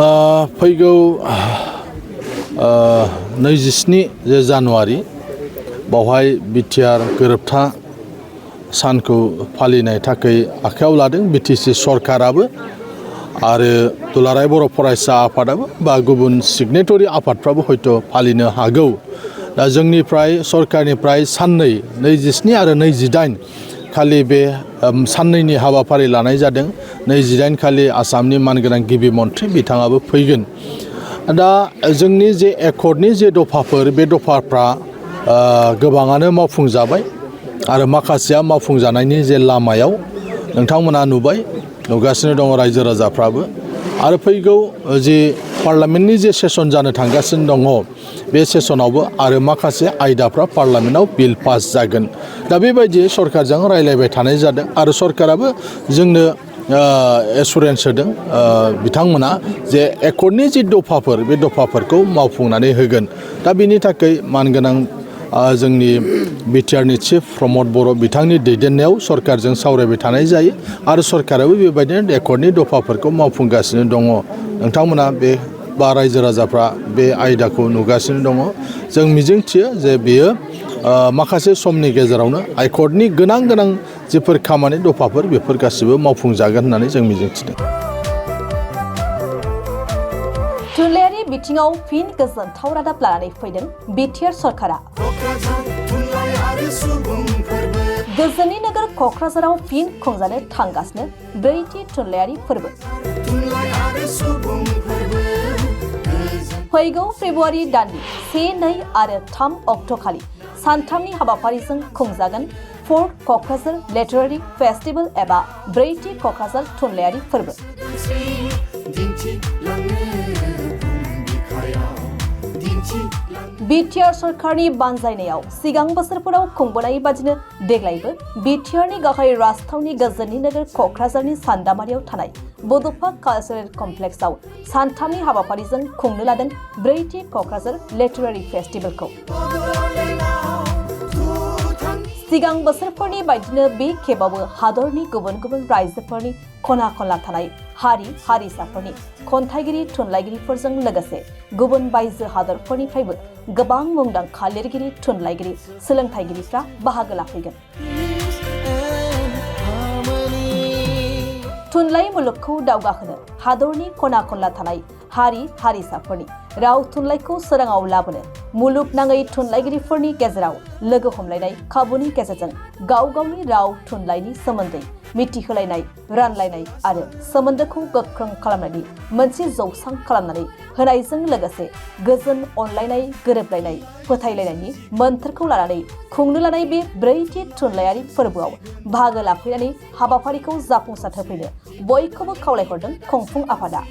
फैगौ 27 जानुवारि बावहाय बिटिआर गोरोबथा सानखौ फालिनाय थाखाय आखायाव लादों बिटिसि सरकाराबो आरो दुलाराय बर' फरायसा आफादाबो बा गुबुन सिगनेटरि आफादफ्राबो हयथ' फालिनो हागौ। दा जोंनिफ्राय सरकारनिफ्राय साननै 27 आरो 28 खालि बे साननैनि हाबाफारि लानाय जादों। 28 खालि आसामनि मानगोनां गिबि मन्थ्रि बिथाङाबो फैगोन। दा जोंनि जे एकर्डनि जे दफाफोर बे दफाफ्रा गोबाङानो मावफुंजाबाय आरो माखासेया मावफुंजानायनि जे लामायाव नोंथांमोना नुगासिनो दङ रायजो राजाफ्राबो आरो फैगौ जे पार्लामेन्टनि जे सेसन जानो थांगासिनो दङ बे सेसनावबो आरो माखासे आयदाफ्रा पार्लामेन्टआव बिल पास जागोन। दा बेबायदियै सरकारजों रायलायबाय थानाय जादों आरो सरकाराबो जोंनो एसुरेन्स होदों बिथांमोना जे एकर्डनि जि दफाफोर बे दफाफोरखौ मावफुंनानै होगोन। दा बेनि थाखाय मानगोनां जोंनि बिटिआरनि चिफ प्रमद बर' बिथांनि दैदेननायाव सरकारजों सावरायबाय थानाय जायो आरो सरकाराबो बेबायदिनो एकर्डनि दफाफोरखौ मावफुंगासिनो दङ। नोंथांमोना बे बा रायजो राजाफ्रा बे आयदाखौ नुगासिनो दङ। जों मिजिंथियो जे बेयो माखासे समनि गेजेरावनो एकर्डनि गोनां जिफोर खामानि दफाफोर बेफोर गासिबो मावफुंजागोन होननानै जों मिजिंथिदों। थुनलाइयारि बिथिङाव फिन गोजोनथाव रादाब लानानै फैदों बिटिआर सरकारा। गोजोननि नोगोर क'क्राझाराव फिन खुंजानो थांगासिनो ब्रैथि थुनलाइयारि फोरबो। फैगौ फेब्रुवारि दाननि 1, 2 आरो 3 अक्ट'खालि सानथामनि हाबाफारिजों खुंजागोन 4th क'क्राझार लिटारेरि फेस्टिभेल एबा ब्रैथि क'क्राझार थुनलाइयारि फोरबो। बिटिआर सरकारनि बानजायनायाव सिगां बोसोरफोराव खुंबोनाय बादिनो देग्लायबो बिटिआरनि गाहाय राजथावनि गोजोननि नोगोर क'क्राझारनि सान्दामारियाव थानाय बड'सा कालचारेल कमप्लेक्सआव सानथामनि हाबाफारिजों खुंनो लादों ब्रैथि क'क्राझार लिटारेरि फेस्टिभेलखौ। सिगां बोसोरफोरनि बायदिनो बे खेबावबो हादरनि गुबुन गुबुन रायजोफोरनि खना खनला थानाय हारि हारिसाफोरनि खन्थाइगिरि थुनलाइगिरिफोरजों लोगोसे गुबुन बायजो हादरफोरनिफ्रायबो गोबां मुंदांखा लिरगिरि थुनलाइगिरि सोलोंथाइगिरिफ्रा बाहागो लाफैगोन। थुनलाइ मुलुगखौ दावगाहोनो हादरनि खना खनला थानाय हारि हारिसाफोरनि राव थुनलाइखौ सोराङाव लाबोनो मुलुगनाङै थुनलाइगिरिफोरनि गेजेराव लोगो हमलायनाय खाबुनि गेजेरजों गाव गावनि राव थुनलाइनि सोमोन्दै मिथिहोलायनाय रानलायनाय आरो सोमोन्दोखौ गोख्रों खालामनायनि मोनसे जौसां खालामनानै होनायजों लोगोसे गोजोन अनलायनाय गोरोबलायनाय फोथायलायनायनि मोन्थोरखौ लानानै खुंनो लानाय बे ब्रैथि थुनलाइयारि फोरबोआव बाहागो लाफैनानै हाबाफारिखौ जाफुंसार होफैनो बयखौबो खावलायहरदों खुंफुं आफादा।